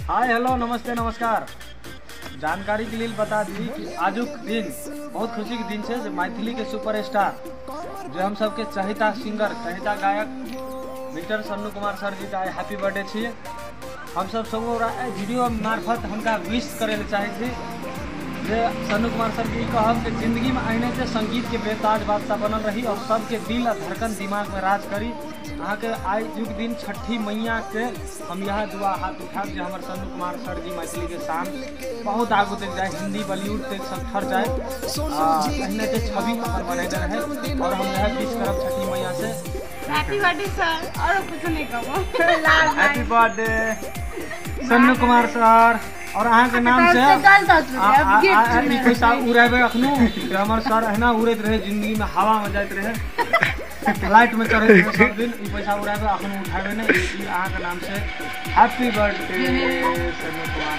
Hi hello नमस्ते नमस्कार। जानकारी के लिए बता दी कि आजुक दिन बहुत खुशी के दिन है जे मैथिली के सुपरस्टार जो हम सबके चहिता सिंगर चहिता गायक मिस्टर सन्नू कुमार सर जी का हैप्पी बर्थडे छियै। हम सब वीडियो मार्फत हुनका विश करे ले चाहै छी जे सन्नू कुमार सर के कहब कि जिंदगी में अहिने जे संगीत के बेताज बादशाह बनल रही और सबके दिल और धड़कन दिमाग में राज करी। अहाँके आइ युग दिन छठी मैया के हम यह दुआ हाथ उठाब जे हमर सन्नू कुमार सर जी मैथिली के शान बहुत आगू तक जाए, हिंदी बॉलीवुड तक सब ठर जाए, अहिने जे छवि अपन बनेने रहे और हम यह विश करब छठी मैया से। हैप्पी बर्थडे सर, और कुछ नहीं कहबो। Happy birthday Sannu Kumar sir. और अहाँ के नाम से पैसा उड़ेबै अखनो, हमर सर एहिना उड़ैत रहे जिंदगी में, हवा में जाइत रहे, फ्लाइट में चढ़ैत रहे सब दिन, ई पैसा उड़ेबै अखनो उठाबै नहि। ई अहाँ के नाम से हैप्पी बर्थडे सन्नू कुमार।